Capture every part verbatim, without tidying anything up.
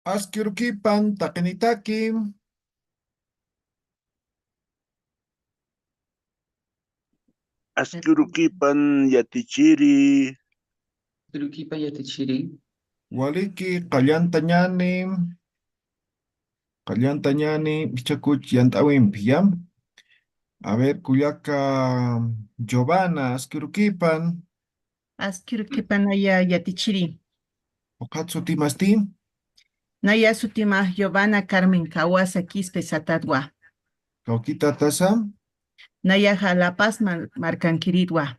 Aski urukipan taqinitaki. Aski urukipan yatichiri. Aski urukipan yatichiri. Waliki, qallanta ñani. Qallanta ñani, jichhakuch yant'awimpi, ¿ya? A ver, kullaka Giovanna, aski urukipan. Aski urukipan naya yatichiri. Ukhat sutimasti? Naya sutimax Giovanna Carmen Kawasa Quispe Satatwa. Kawkitatasa? Nayaxa La Paz mar-, markankiritwa.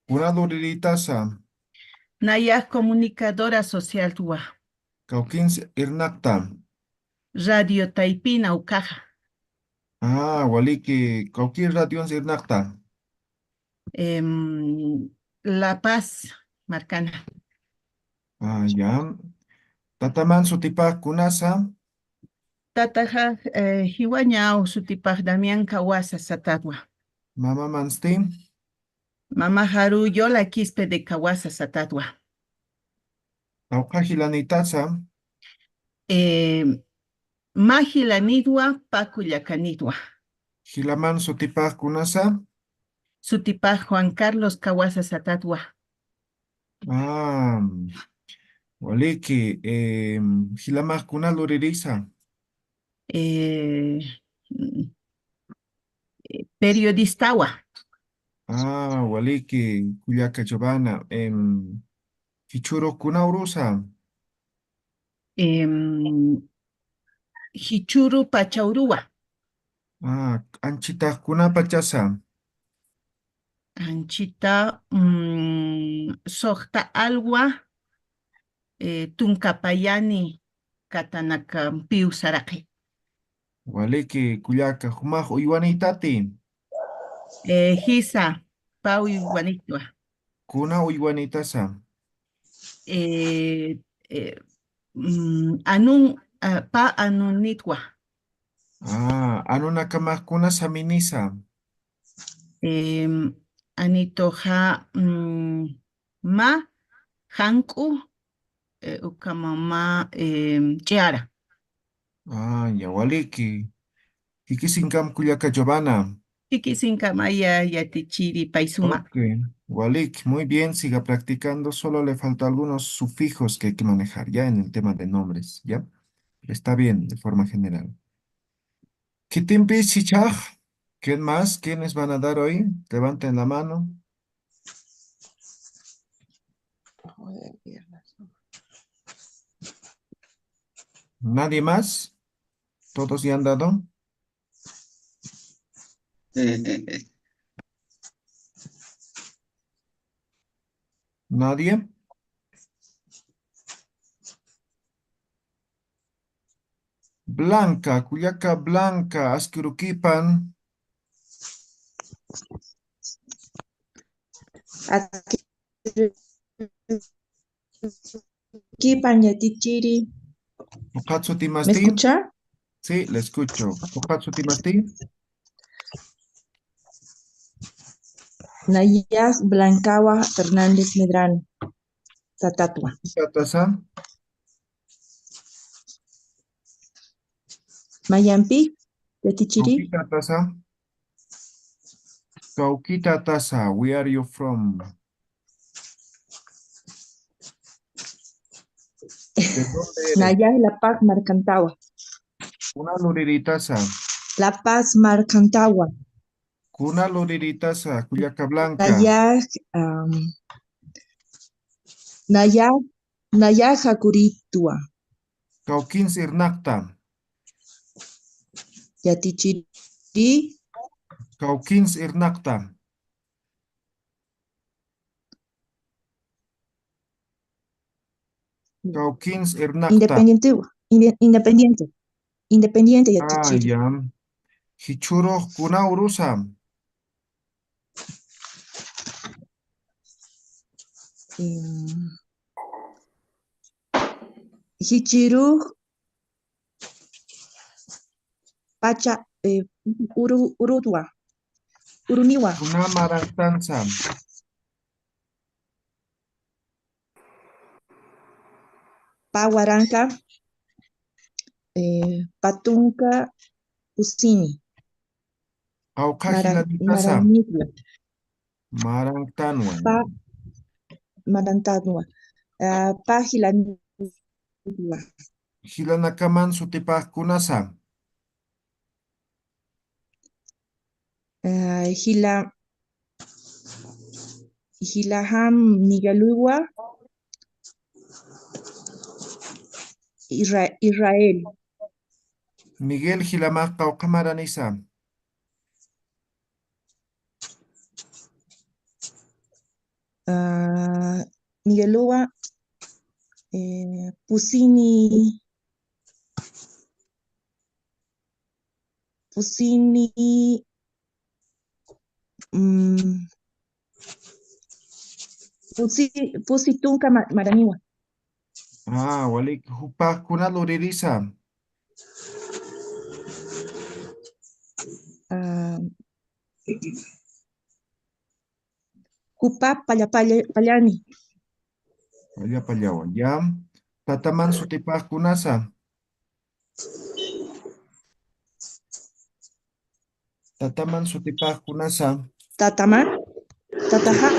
Kuna luriritasa? Nayax comunicadora socialtwa. Kawkins irnaqta? Radio Taypina ukaxa. Ah, waliki, kawki radions irnaqta? Em, La Paz markana. Ah, ya. Tataman sutipax kunasa? Tataxa, eh, jiwañaw sutipax Damián Kawasa Satatwa. Mamamansti? Mamaxaru Yola Quispe de Kawasa Satatwa. Tawqa jilanitasa? Eh, mä jilanitwa, pä kullakanitwa. Jilaman sutipax kunasa? Sutipax Juan Carlos Kawasa Satatwa. Ah, waliki, eh, jilamax kuna luririsa? Eh, mm, eh, periodistawa. Ah, waliki, kullaka Giovanna, em, jichhürux kuna urusa? Em, jichhüru pacha uruwa. Ah, anchhitax kuna pachasa? Anchhita, mm, suxta alwa, eh, tunka payani katanakampiw saraqi. Waliki, kullaka, jumax uywanïtati? Eh, jisa, pä uywanïtwa. Kuna uywanïtasa? Eh, eh, mm, anun, ah, pä anunïtwa. Ah, anunakamax kuna saminisa? Em, anituxa, mm, mä, jank'u, eh, ukhama mä, em, ch'iyara. Ah, ya, waliki. Jikisinkam kullaka Giovanna. Jikisinkam aya yatichiri pay suma. Ok, waliki. Muy bien, siga practicando. Solo le falta algunos sufijos que hay que manejar ya en el tema de nombres, ¿ya? Pero está bien, de forma general. Khitimpis jichhax, ¿quién más? ¿Quiénes van a dar hoy? Levanten la mano. ¿Nadie más? ¿Todos ya han dado? ¿Nadie? Blanca, kullaka Blanca, aski urukipan. Aski urukipan yatichiri. ¿Ukhat sutimasti? ¿Me escucha? Sí, le escucho. ¿Ukhat sutimasti? Nayax Blancawa Fernández Medrano Satatwa. ¿Kawkitatasa? Mayampi, yatichiri. ¿Kawkitatasa? ¿Kawkitatasa? Where are you from? ¿De dónde eres? Nayax La Paz markantawa. ¿Kuna luriritasa? La Paz markantawa. ¿Kuna luriritasa, kullaka Blanca? Nayax, am, nayax, nayax jakuritwa. ¿Kawkins irnaqta? Yatichiri. ¿Kawkins irnaqta? ¿Kawkins irnaqta? Independiente, inde-, independiente. Independiente, ah, yatichiri. Ya. Jichhürux kuna urusa? Em, jichhürux pacha, eh, uru-, urutwa, uruniwa. Kuna maraqtansa? Pä waranqa, eh, pä tunka pusini. Qawqha jilanitasa. Maranitwa. Marantanwa. Pä, marantanwa. Ah, pä jilanitwa. Jilanakaman sutipax kunasa. Ah, jila, jilajam Migueluwa Isra-, Israel. Miguel jilamax qawqha maranisa. Ah, Migueluwa, eh, pusini, pusini, mm, pusi, pusi tunka ma-, maraniwa. Ah, walik, jupax kuna luririsa. Ah, jupax palla, palla, pallani. Palla, pallawa, ya. Tataman sutipax kunasa. Tataman sutipax kunasa. Tataman. Tataja.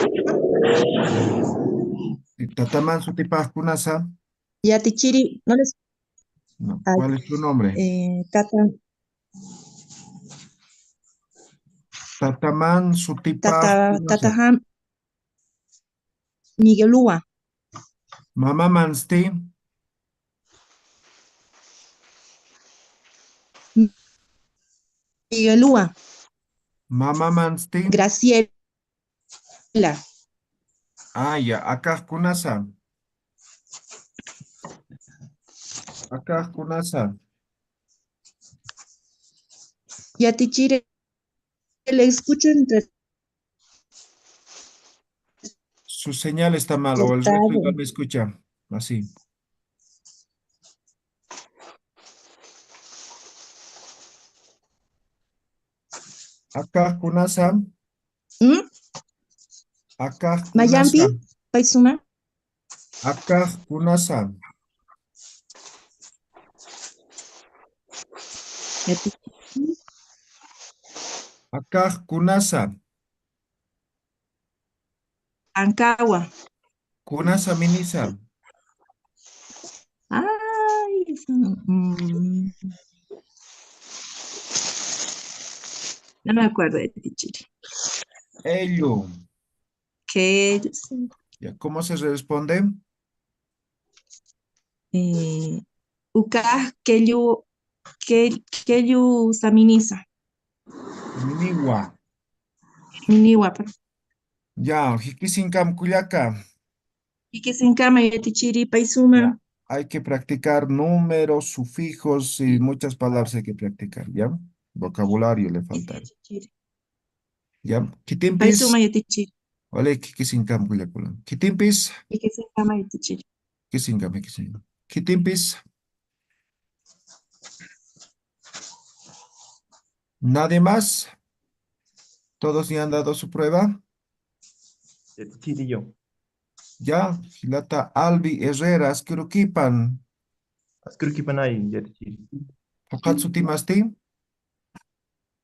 Tataman sutipax kunasa. Yatichiri, no les. No, ay, ¿cuál es tu nombre? Eh, tata. Tataman sutipax kunasa. Tata, tataja. Migueluwa. Mamamansti. Migueluwa. Mamamansti. Graciela. Ah, ya, akax kunasa. Akax kunasa. Yatichiri, le escucho entre. Su señal está mal, o el resto igual me escucha. Así. Akax kunasa. ¿Mm? Akax kunasa. Mayampi, paysuma. Akax kunasa. Akax kunasa. Ankawa. Kunasa minisa. Ay, mm. No me acuerdo de Tichiri. Ello. ¿Qué? Ya, ¿cómo se responde? Eh, ukax kellu, kel-, kellu saminisa. Miniwa. Miniwa, pero. Ya, jikisinkam kullaka. Jikisinkama Yatichiri, paysuma. Ya, hay que practicar números, sufijos y muchas palabras hay que practicar, ¿ya? Vocabulario le falta. Yatichiri. Ya, khitimpis. Paysuma Yatichiri. Walik, jikisinkam kullakulan. Khitimpis. Jikisinkama Yatichiri. Jikisinkam, jikisinkam. Khitimpis. ¿Nadie más? ¿Todos ya han dado su prueba? Yatichiri, yo. Ya, jilata Albi Herrera, askirukipan. Askirukipan ay, Yatichiri. ¿Phuqhat sutimasti?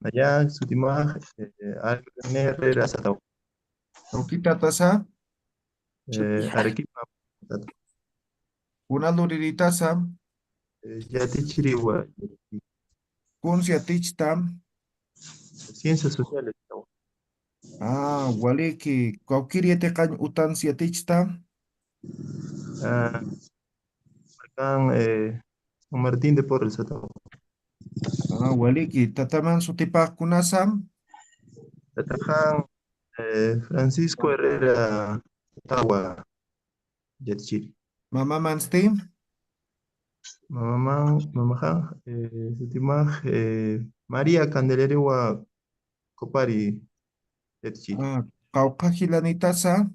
Nayax sutimax, eh, Albi Herrera satawa. ¿Ukitata sa? Eh, Arequipa. Kuna luriritasa. Eh, Yatichiriwa. Kuns yatichta. Ciencias sociales. Ah, waliki, kawkir yatiqañ utans yatichta. Ah, kan, eh, San Martín de Porres satawa. Ah, waliki, tataman sutipax kunasa. Tataxan, eh, Francisco Herrera satawa. Yatichiri. ¿Mamamansti? Mamaman, mamaxa, eh, sutimax, eh, María Candeleriwa Copari, Yatichiri. Ah, qawqha jilanitasa.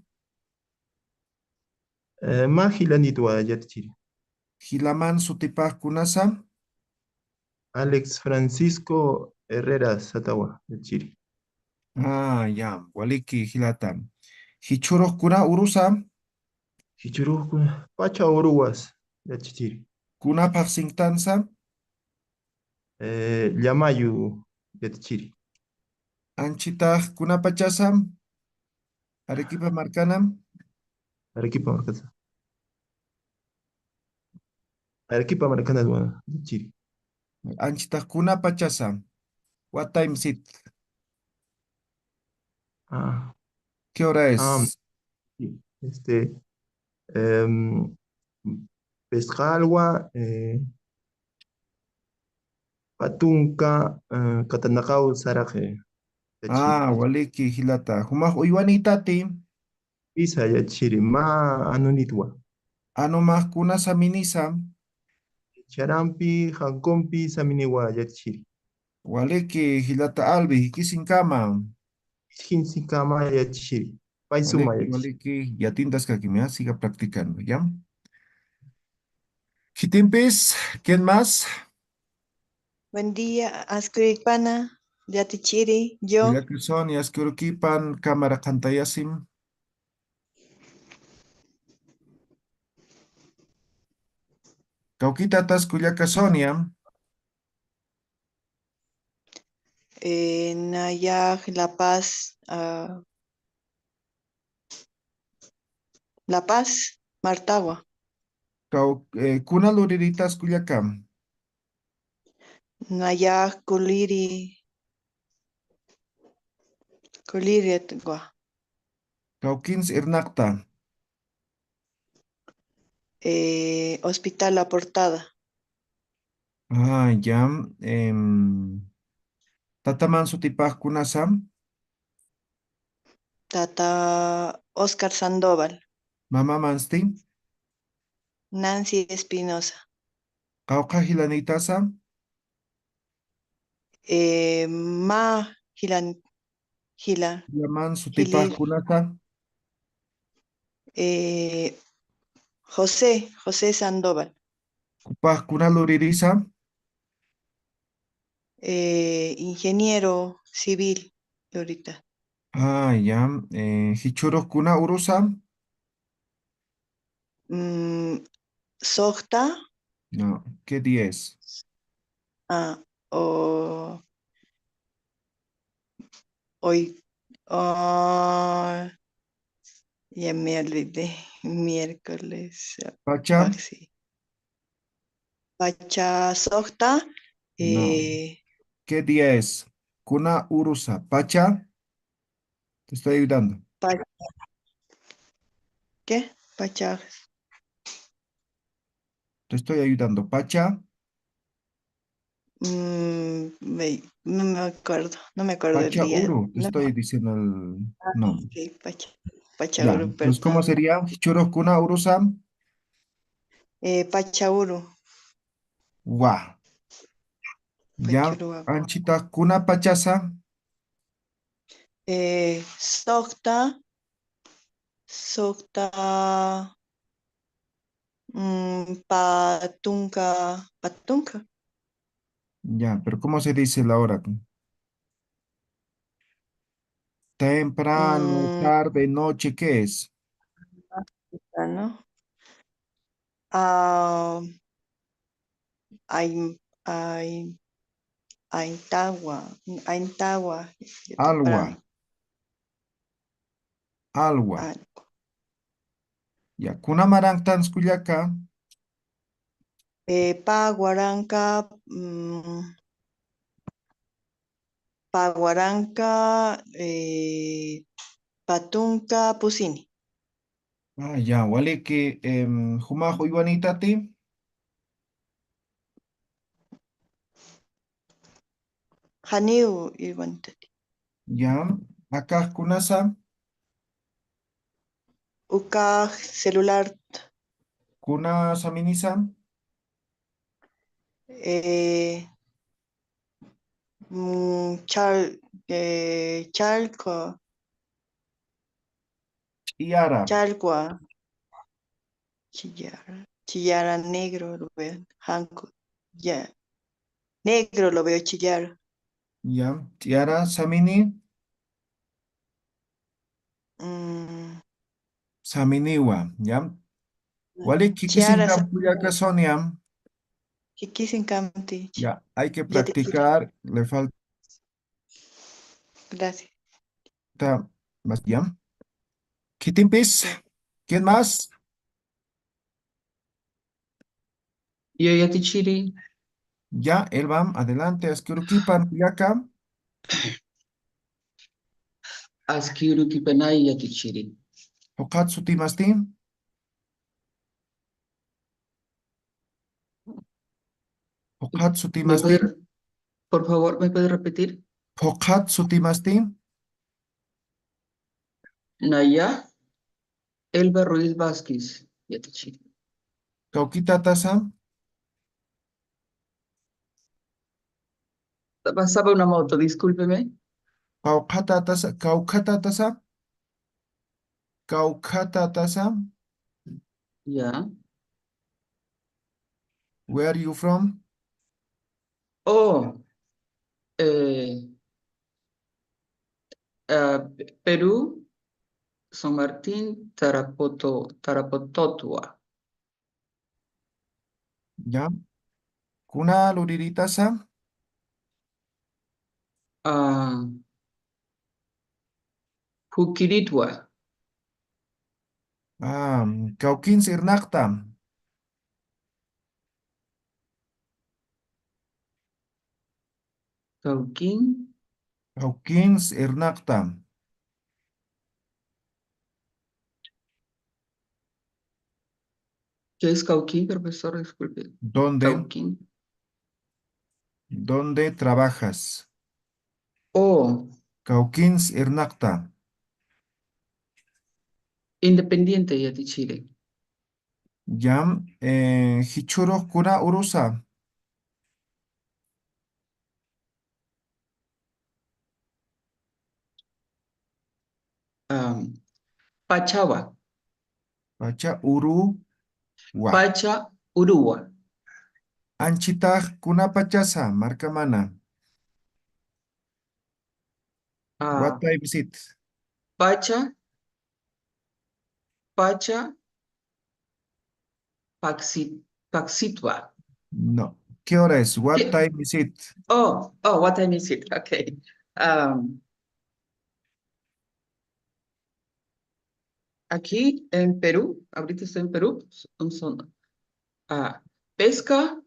Eh, mä jilanitwa Yatichiri. ¿Jilaman sutipax kunasa? Alex Francisco Herrera satawa, Yatichiri. Ah, ya, waliki jilata. ¿Jichhürux kuna urusa? Jichhürux kuna, pacha uruwas, Yatichiri. ¿Kuna phaxsinktansa? eh, Llamayu yatichiri. Anchitax kunapachasam? Arequipa markanam? Arequipa markasa. Arequipa markanaswa yatichiri. Anchitax kunapachasam? What time is it? Ah, ¿qué hora es? Ah, sí. Este, em, pescalwa, eh, patunka, eh, katanakaw saraqi. Ah, waliki jilata. Jumax uywanïtati? Isa yatichiri, mä anunitwa. Anumax kuna saminisa? Charampi, jankumpi saminiwa yatichiri. Waliki jilata Albi, jikisinkama. Jikisinkama yatichiri. Pay suma. Waliki, yatichiri. Waliki, yatintaskakimi, siga practicando, ¿ya? Jitimpis, ¿quién más? Buen día, askiripana, yatichiri, yo. Kullaka Sonia, askirukipan, cámara qhantayasim. Kawkitatas kullaka Sonia. Eh, nayax La Paz, ah, La Paz, Martawa. Kaw-, eh, kuna luriritas kullaka? Nayax Culiri, Culiritwa. Kawkins irnaqta? Eh, Hospital La Portada. Ah, ya. Em, tataman sutipax kunasa? Tata Oscar Sandoval. Mamamansti? Nancy Espinosa. Qawqha jilanïtasa? Eh, mä jilan, jila. Jilaman sutipax kunasa? Eh, José, José Sandoval. Jupax kuna luririsa? Eh, ingeniero civil, lurita. Ah, ya. Eh, jichhürux kuna urusa? Mm, soxta. No, ¿qué día es? Ah, o, hoy, ah, ya me olvidé. Miércoles. Pacha. Ah, sí. Pacha soxta. No. Eh, ¿qué día es? Kuna urusa. Pacha. Te estoy ayudando. Pacha. ¿Qué? Pacha. Te estoy ayudando. Pacha. Mm, me, no me acuerdo, no me acuerdo del día. Pacha uru, te estoy diciendo el nombre. Ah, sí, Pacha, Pacha uru, perdón. Ya, entonces, ¿cómo sería? Jichhürux kuna urusa? Eh, Pacha uru. Wa. Ya, Pacha uru wa. Anchita, kuna pachasa? Eh, soxta, soxta, mm, patunka, patunka. Ya, pero ¿cómo se dice la hora? Temprano, mm, tarde, noche, ¿qué es? Temprano. Ah, Ain-, ain-, aintawa, aintawa. Alwa. Temprano. Alwa. Alwa. Ya, kuna maranktans kullaka? Eh, pä waranka, mm, pä waranka, eh, patunka pusini. Ah, ya, waliki, em, jumax uywanïtati? Janiw uywanïtati. Ya, akax kunasa? Ukax celular. Kuna saminisa? Eh, mm, chal-, eh, chalco. Ch'iyara. Chalcua. Chillara. Chillara negro lo veo. Janku. Ya. Negro lo veo chillara. Ya. Ch'iyara, samini. Mm. Saminiwa, ya. Mm, waliki, ch'iyara jikisinkam sa- kullaka Sonia. Jikisiñkamti. Ya, hay que practicar, le falta. Gracias. Más bien. Khitimpis, ¿quién más? Yo, yatichiri. Ya, Elbam, adelante, aski urukipan, kullaka. Aski urukipanay, yatichiri. Phuqhat sutimasti? Phuqhat sutimasti? ¿Me puede, por favor, me puede repetir? Phuqhat sutimasti? Naya, Elba Ruiz Vázquez, yatichiri. ¿Kawkïtatasa? Pasaba una moto, discúlpeme. ¿Kawkhatatasa? ¿Kawkhatatasa? ¿Kawkhatatasa? Ya. Where are you from? Oh, eh, ah, Pe-, Perú, San Martín, Tarapoto, Tarapototua. Ya. ¿Kuna luriritasa? Ah, Jukiritwa. Ah, ¿kawkïns irnaqta? ¿Kawkïn? ¿Kawkïns irnaqta? ¿Qué es kawkïn, profesor? Disculpe. ¿Dónde? Kawkïn. ¿Dónde trabajas? Oh. ¿Kawkïns irnaqta? Independiente, yatichiri. Ya, eh, jichhürux kuna urusa. Am, pachawa. Pacha uruwa. Pacha uruwa. Anchitax kuna pachasa, markamana. Ah, what time is it? Pacha, pacha, paxi-, paxitwa. No. ¿Qué hora es? What time is it? Oh, oh, what time is it? Okay. Um, aquí en Perú, ahorita estoy en Perú, son, son, ah, pesca,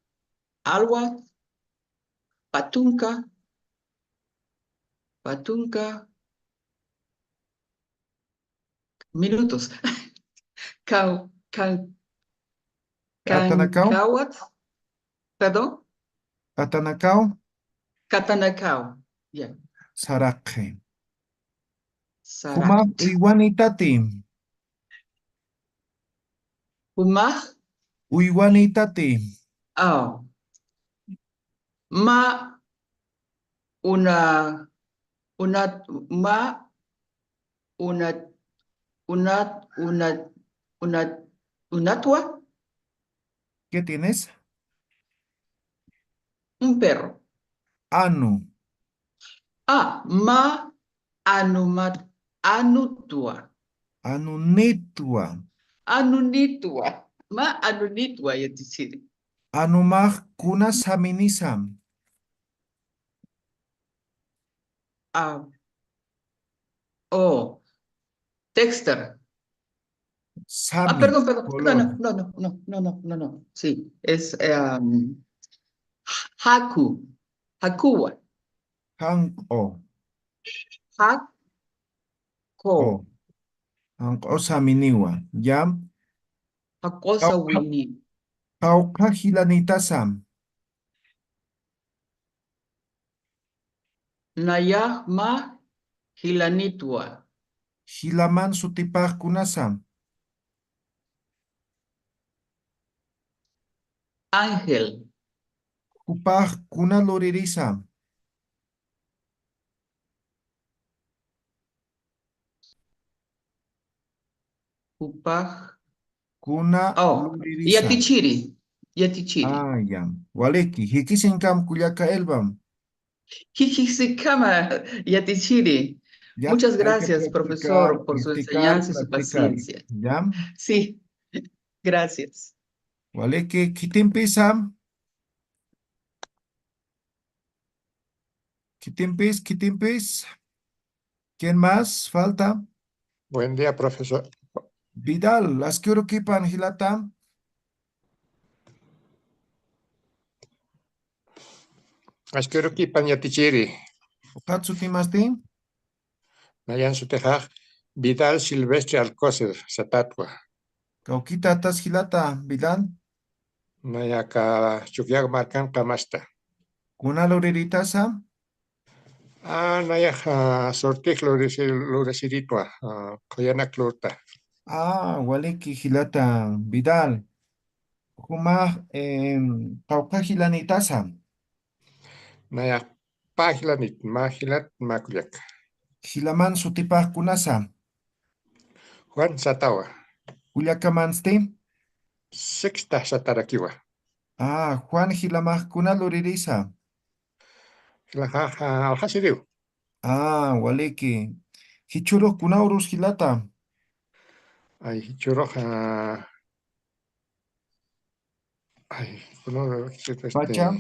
alwa, patunka, patunka, minutos. Kau-, kan-, ¿Atanakau? Kankawat. Perdón? ¿Atanakau? Katanakau. Ya. Saraqi. Saraqi. ¿Jumax uywanïtati? ¿Jumax? ¿Uywanïtati? Ah. Mä una, una, mä una, una, una, una, unatwa. ¿Qué tienes? Un perro. Anu. Ah, mä anumat-, anutwa. Anunïtwa. Anunïtwa. Mä anunïtwa, yatichiri. Anumax kuna saminisa. Ah, oh, Dexter. Ah, sami, perdón, perdón, color. No, no, no. Sí, es, em, Haku, Hakuwa. Hank'o. Hak-, ko. O. Hank'o saminiwa, ya. Hakosa wini. Qawqha jilanïtasa. Nayax mä jilanïtwa. Jilaman sutipax kunasa. Ángel. Jupax kuna luririsa. Jupax. Kuna, oh, luririsa. Yatichiri. Yatichiri. Ah, ya. Waliki. Jikisiñkam kullaka Elbam. Jikisiñkama, yatichiri. Ya, muchas gracias, profesor, por su enseñanza y su paciencia. Ya. Sí, gracias. Waliki, khitimpisa. Khitimpis, khitimpis. ¿Quién más falta? Buen día, profesor. Vidal, aski urukipan jilata. Aski urukipan yatichiri. ¿Ukat sutimasti? Nayan sutixax Vidal Silvestre Alcocer satatwa. Kawkitatas jilata, Vidal. Nayaka Chukiyawu markan qamasta. ¿Kuna luriritasa? Ah, nayax, ah, Sortix lurisi-, lurisiritwa, ah, Qhuyanak lurta. Ah, waliki jilata Vidal. Jumax, em, qawqha jilanïtasa. Nayax pä jilanït, mä jilat, mä kullaka. Jilaman sutipax kunasa. Juan satawa. Kullakamansti. Sexta satarakiwa. Ah, Juan jilamax kuna luririsa. Jilaxax, ah, Aljasiriw. Ah, waliki. Jichhürux kuna urus jilata. Ay, jichhürux, ah, ay, kuna urus, este, ¿Pacha?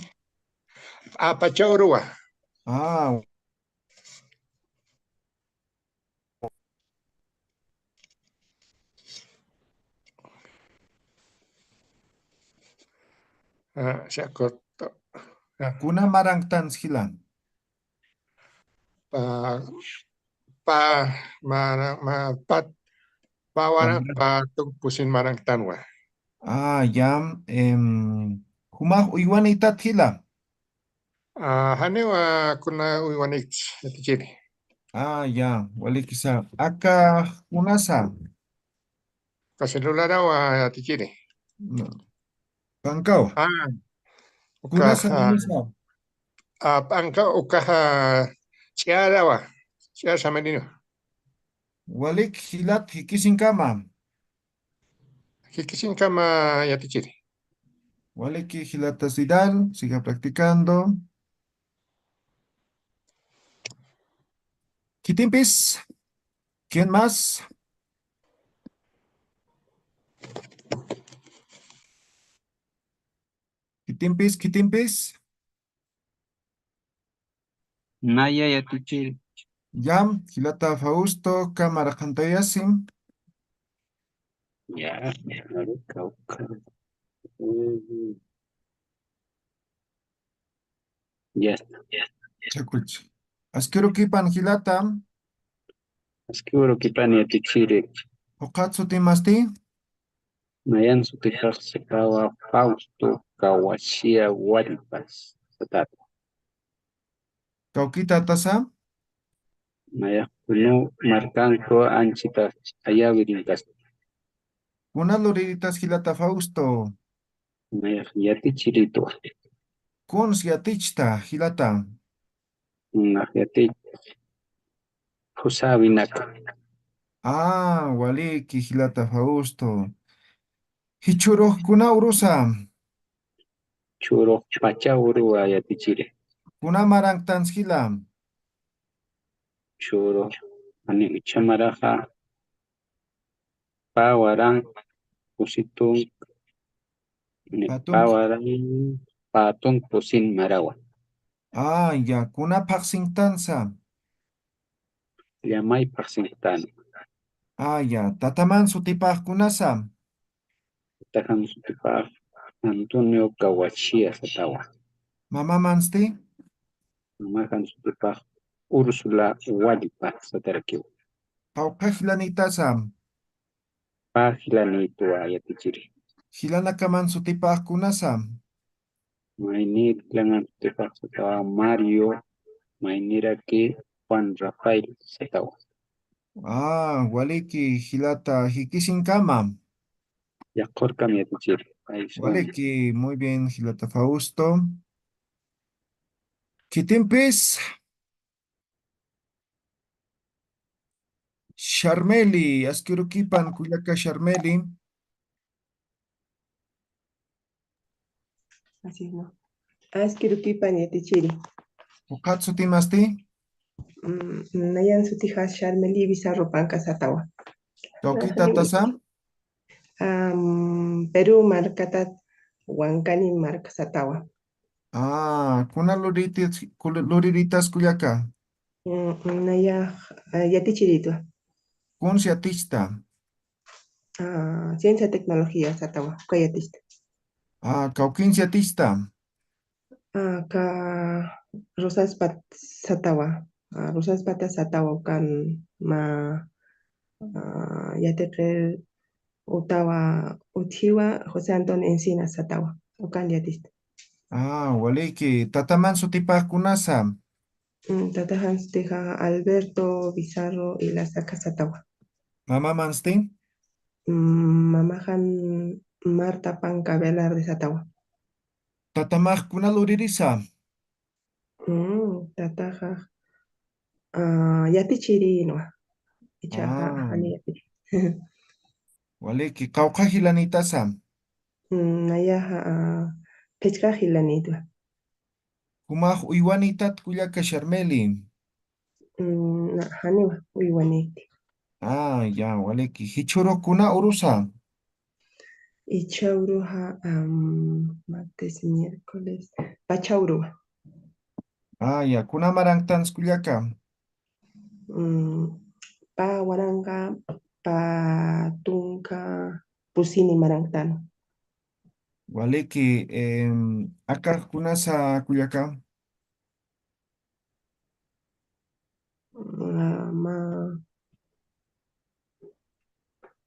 Ah, Pacha uruwa. Ah. Ah, se acortó. Ah. Kuna maranktan jila. Pa, pa, mara, ma, pa, pa waran, pa tung pusin maranktanwa. Ah, ya, em, jumax uywanïtat jila. Ah, janiwa kuna uywanïkti, yatichiri. Ah, ya, walikisa. Aka kunasa. Ka celularawa, yatichiri. No. Pankaw. Ah, kunasa, ukaxa, kunasa. Ah, pankaw, ukaxa ch'arawa. Ch'ar samarino. Walik jilat jikisinkama. Jikisinkama yatichiri. Waliki jilata Vidal, siga practicando. Khitimpis, ¿quién más? Khitimpis, khitimpis. Naya yatichiri. Ya, jilata Fausto, kamara qhantayasim. Ya, ya, kawkha. Mm. Ya. Chakuch. Aski urukipan jilata. Aski urukipan yatichiri. ¿Ukat sutimasti? Nayan sutipax satawa Fausto Kawachia Walpas satat. ¿Kawkitatasa? Nayax Puno markanku anchita ayawirinkas. ¿Kuna luriritas jilata Fausto? Nayax yatichiritwa. ¿Kuns yatichta jilata? Nax yatich. Jusawinak. Ah, waliki jilata Fausto. Jichhürux kuna urusa. Jichhürux Pacha uruwa yatichiri. ¿Kuna maranktan jila? Jichhürux, ani ucha maraxa, pa waran pusin tung, pa waran pa tung pusin marawa. Ah, ya, ¿kuna phaxsinktansa? Llamay phaxsinktan. Ah, ya, ¿tataman sutipax kunasa? Tataxan sutipax Antonio Kawachia satawa. ¿Mamamansti? Mamaxan sutipax Úrsula Walpas satarakiwa. ¿Qawqha jilanïtasa? Pä jilanïtwa yatichiri. ¿Jilanakaman sutipax kunasa? Maynir jilanakaman sutipax satawa Mario, mayniraki Juan Rafael satawa. Ah, waliki jilata jikisinkama. Yaqhurkam yatichiri. Waliki, muy bien, jilata Fausto. Khitimpis. Sharmeli, aski urukipan, kullaka Sharmeli. Así es, ¿no? Aski urukipan yatichiri. ¿Ukat sutimasti? Mm, nayan sutixas Sharmeli Bizarro Panca satawa. ¿Kawkitatasa? Am, Perú markatat Huancaní marka satawa. Ah, kuna luriritas, kul- luriritas kullaka. Mm, nayax, ah, yatichiritwa. Kuns yatichta. Ah, ciencia tecnología satawa, uka yatichta. Ah, kawkins yatichta. Ah, ka Rosaspat satawa. Ah, Rosaspata satawa ukan ma, ah, yatiqir utawa utjiwa José Antonio Encina satawa. Ukan yatichta. Ah, waliki. Tataman sutipax kunasa. Mm, tataxan sutixa Alberto Bizarro Ilazaca satawa. Mamaman suti? Mm, mamaxan Marta Panca Velarde satawa. Tatamax kuna luririsa? Mm, tataxa, ah, yatichirinwa. Ichaxa, ah, jani yatichi. Waliki, qawqha jilanitasa? Mm, nayaxa, ah, phichqa jilanitwa. Jumax uywanitat kullaka Sharmeli? Mm, na, janiwa, uywaniti. Ah, ya, waliki. Jichhuru kuna urusa? Ichha uruxa, am, martes, miércoles, pacha uruwa. Ah, ya, kuna maranktan kullaka? Mm, pa waranqa, pa tunka, pusini maranktan. Waliki, em, akax kunasa kullaka? Ah, ma,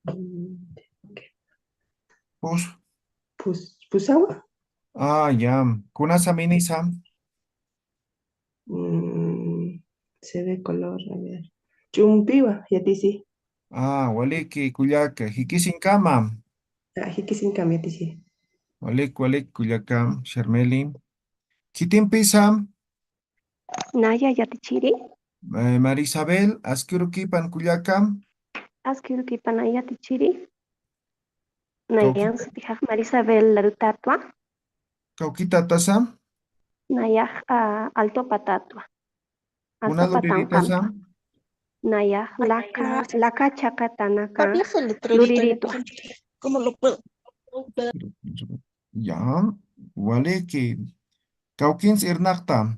mm, Pus- pus- pusawa. Ah, ya. Kunasa minisa? Mm, se ve color, a ver. Ch'umpiwa, yatisi. Ah, waliki kullaka, jikisinkama. Ah, jikisinkama, yatisi. Walik, walik kullaka, Sharmeli. Khitimpisa? Naya yatichiri. Eh, Marisabel, askirukipan kullaka. Askirukipan yatichiri. Nayan sutijax Marisabel Larutatwa. Kawkitatasa? Nayax, ah, Altopatatwa. Kuna Altopatanqam. Luriritasa? Nayax laka, laka chaqatanaka luriritwa. ¿Cómo lo puedo? Ya, waliki. Kawkins irnaqta?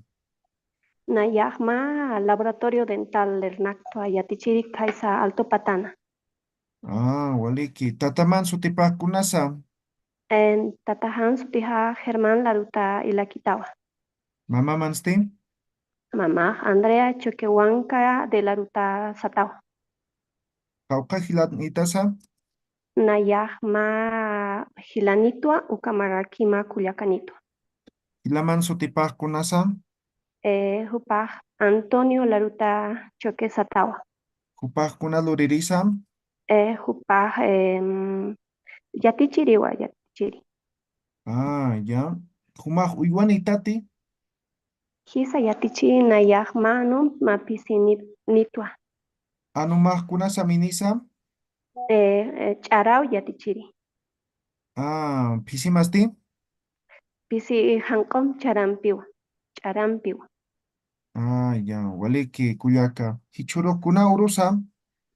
Nayax mä laboratorio dental irnaqtwa yatichirik khaysa Altopatana. Ah, waliki. Tataman sutipax kunasa? En, tataxan sutixa Germán Laruta Ilakitawa. Mamaman suti? Mamax Andrea Choquehuanca de Laruta satawa. Qawqha jilanitasa? Nayax mä jilanitwa, ukamaraki mä kullakanitwa. Jilaman sutipax kunasa? Eh, jupax Antonio Laruta Choque satawa. Jupax kuna luririsa? Eh, jupax, em, yatichiriwa, yatichiri. Ah, ya. Jumax uywanitati? Jisa yatichiri nayax mä anump mä phisinitwa. Anumax kunasa minisa? Eh, eh, ch'araw yatichiri. Ah, phisimasti? Phisi janq'um charampiwa, ch'arampiwa. Ah, ya, waliki kullaka. Jichhurux kuna urusa?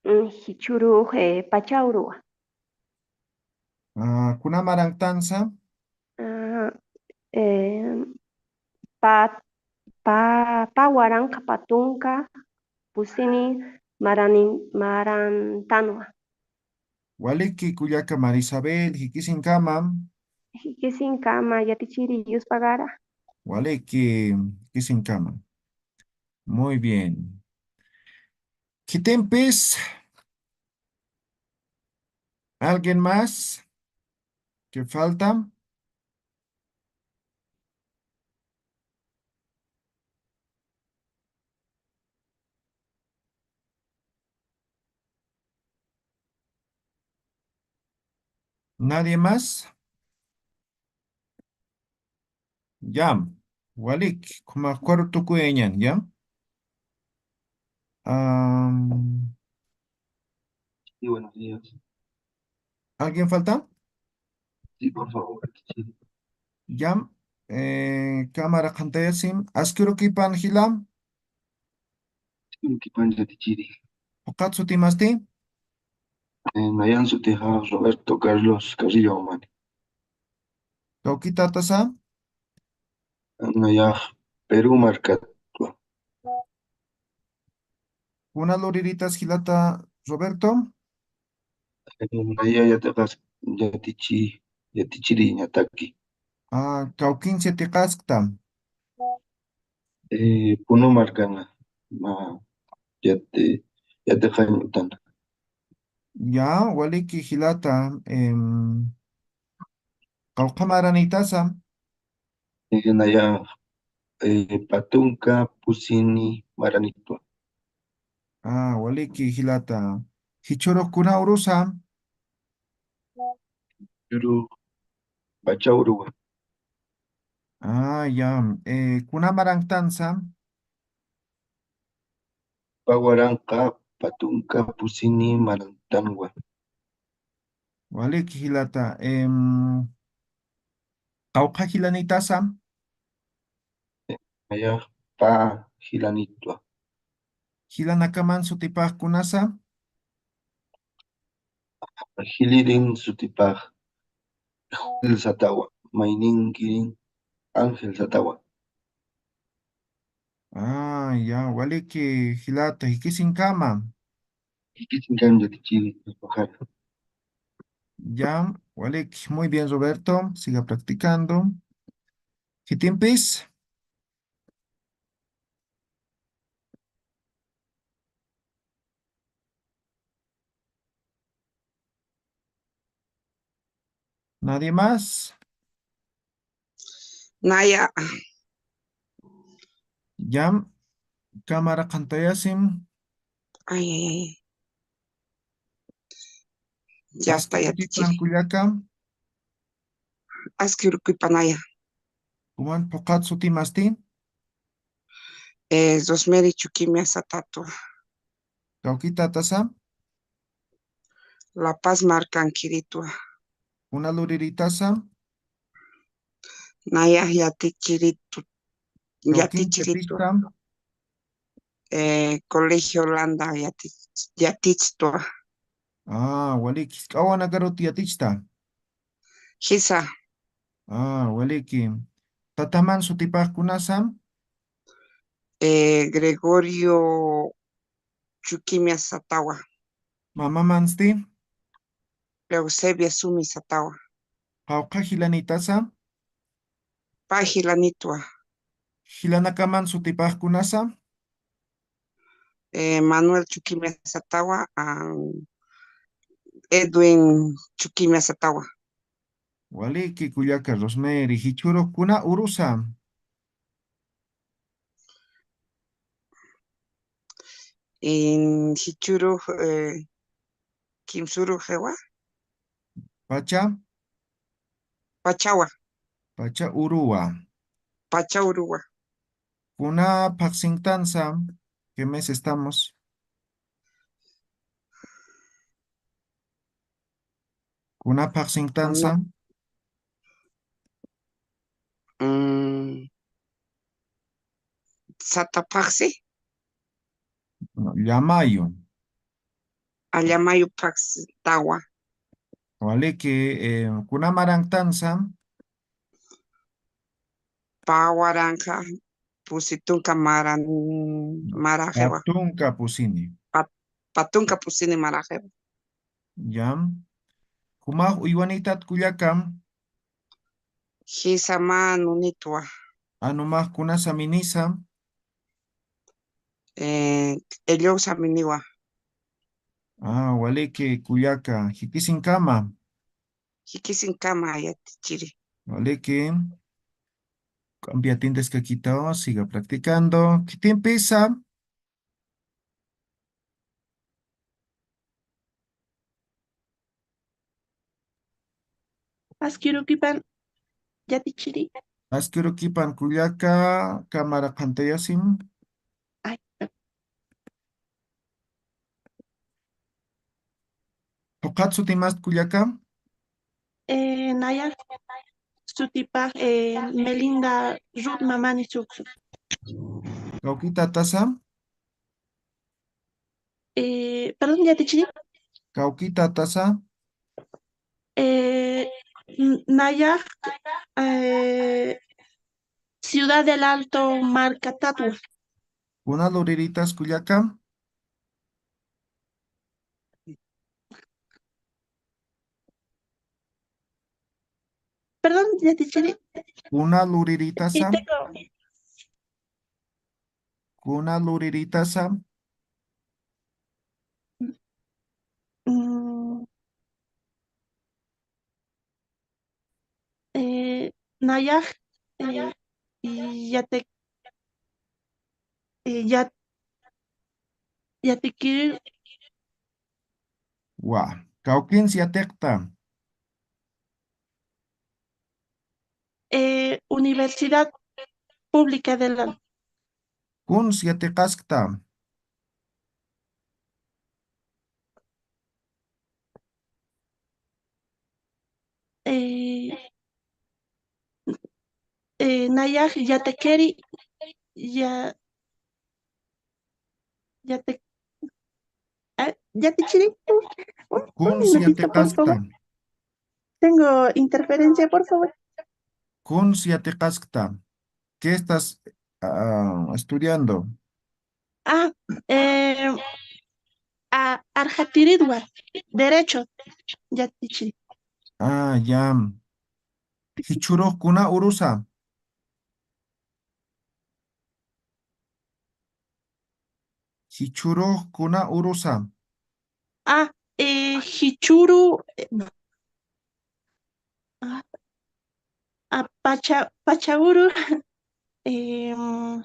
Mm, jichhurux, eh, pacha uruwa. Ah, kuna maranktansa? Ah, eh, pa, pa, pa waranqa, pa tunka, pusini maranin, marantanwa. Waliki kullaka Marisabel, jikisinkama. Jikisinkama, yatichiri, yuspagara. Waliki, jikisinkama. Muy bien. Khitimpis, ¿alguien más que falta? ¿Nadie más? Ya, walik, como acuerdo tukuyañan, ¿ya? Am, Sí, buenos días. ¿Alguien falta? Sí, por favor. Sí. Ya, eh, cámara qhantayasim, askirukipan jila. Askirukipan yatichiri. Ukat sutimasti? Eh, nayan sutixa Roberto Carlos Carrillo Umani. Kawkitatasa? Eh, Nayax Perú markatwa. Kuna luriritas jilata Roberto? Naya yatiqas yatichi, yatichiriñataki. Ah, kawkïnsa yatiqaskta. Eh, Puno markana, ma, yati, yatiqañ utana. Ya, waliki jilata, em, qawqha maranïtasa. Eh, naya, eh, Patunka Pusini maranïtwa. Ah, waliki jilata. Jichhürux kuna urusa? Jichhürux Pacha uruwa. Ah, ya. Eh, kuna marantansa? Pä waranqa Patunka Pusini marantanwa. Waliki jilata. Em, qawqha jilanïtasa? Nayax Pä jilanïtwa. Jilanakaman sutipax kunasa? Jilirin sutipax Joel satawa, mayninkirin Ángel satawa. Ah, ya, waliki jilata, jikisinkama. Jikisinkama yatichiri, paqara. Ya, waliki, muy bien, Roberto, siga practicando. Jitimpis. ¿Nadie más? Naya. Yam, cámara qhantayasim. Ay, ay, ay. Ya está, ya te Askirukïpan chiri. Kullaka. Askirukïpanaya. Kuman phuqhat sutimasti? Eh, Rosemary Chukimia Satatwa. Kawkïtatasa? La Paz markankiritwa. Kuna lurïritasa? Naya yatichiritu. Kawkïn yatichiritu. Yatichiritu. Eh, Colegio Holanda yatich-, yatichtwa. Ah, waliki. Jisk'a wawanakarut yatichta. Jisa. Ah, waliki. Tataman sutipax kunasa? Eh, Gregorio Chukimia Satawa. Mamamansti? Eusebia Sumi Satawa. Qawqha jilanïtasa? Pä jilanïtwa. Jilanakaman sutipax kunasa? Eh, Manuel Chukimia Satawa, ah, Edwin Chukimia Satawa. Waliki kullaka Rosemary, jichhürux kuna urusa? In jichhürux, eh, kimsürux jewa? Pacha? Pachawa. Pacha uruwa. Pacha uruwa. Kuna phaxsintansa, ¿qué mes estamos? Kuna phaxsintansa. Mm, sata phaxsi. No, llamayu. A llamayu phaxtawa. Waliki, eh, kuna marantansa. Pä waranqa pusi tunka maran, marajewa. Pä tunka pusini. Pä, pä tunka pusini marajewa. Ya. Jumax uywanïtat kullaka. Jisa mä anunitwa. Anumax kunasa minisa? Eh, Q'illuw Saminiwa. Ah, waliki kullaka. Jikisinkama. Jikisinkama yatichiri. Waliki. K'ampi atindes kakitaw, siga practicando. Khitimpisa. Askirukipan yatichiri. Askirukipan kullaka, cámara qhantayasim. Ay. Phuqhat sutimast kullaka? Eh, naya sutipax, eh, Melinda Ruth Mamani Sucso. Kawkitatasa? Eh, perdón, yatichiri. Kawkitatasa? Eh, n-, nayax, eh, Ciudad del Alto markatatwa. Kuna luriritas kullaka? Perdón, yatichiri. Kuna luriritasa? Kuna luriritasa? Mm, eh, nayax, eh, yate-, eh, yat-, yatikir. Wa, kawkins yatiqta. Eh, Universidad Pública del Alto. Kuns yatiqaskta? Eh, eh, nayax yatakiri, ya, yate-, ah, yatichiri. Un, un, un minutito, por favor. Tengo interferencia, por favor. Kuns yatiqaskta? ¿Qué estás, ah, estudiando? Ah, eh, a-, arxatiridwa, derecho, yatichiri. Ah, ya. Jichhürux kuna urusa? Jichhürux kuna urusa? Ah, eh, jichhüru, eh, no. Ah, ah, pacha, pacha uru. Em,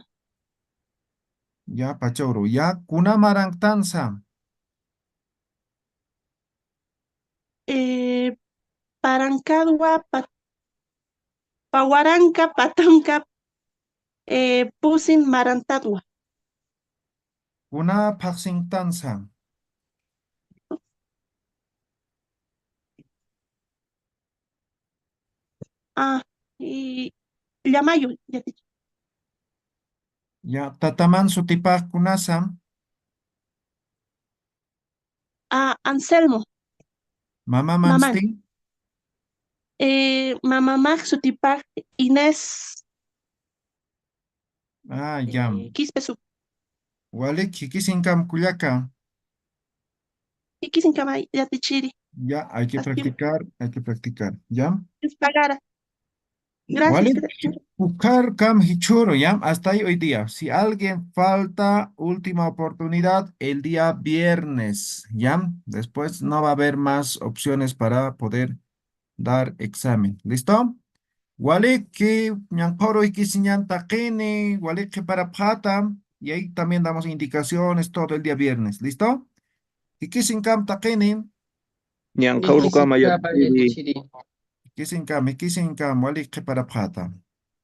ya, pacha uru. Ya, kuna maranktansa? Eh, parankadwa, pa-, pawaranka, patanka, eh, pusin marantadwa. Kuna phaxsinktansa? Ah, y Llamayu, ya te- Ya, tataman sutipax kunasa? Ah, Anselmo. Mamaman. Maman. Eh, mamamax sutipax Inés. Ah, ya. Eh, Quispe su. Walik, jikisinkam kullaka. Jikisinkam yatichiri. Ya, hay que practicar, hay que practicar. Ya. Pagara. Gracias, walik, gracias. Ukharkam jichhüru, ya. Hasta ahí hoy día. Si alguien falta, última oportunidad, el día viernes, ya. Después no va a haber más opciones para poder dar examen. ¿Listo? Waliki, ñanqhuru jikisiñan taqini, walik qhiparapxäta, y ahí también damos indicaciones todo el día viernes. ¿Listo? Jikisinkam taqini. Ñanqhurukama yatichiri. Jikisinkam, jikisinkam, walik qhiparapxäta.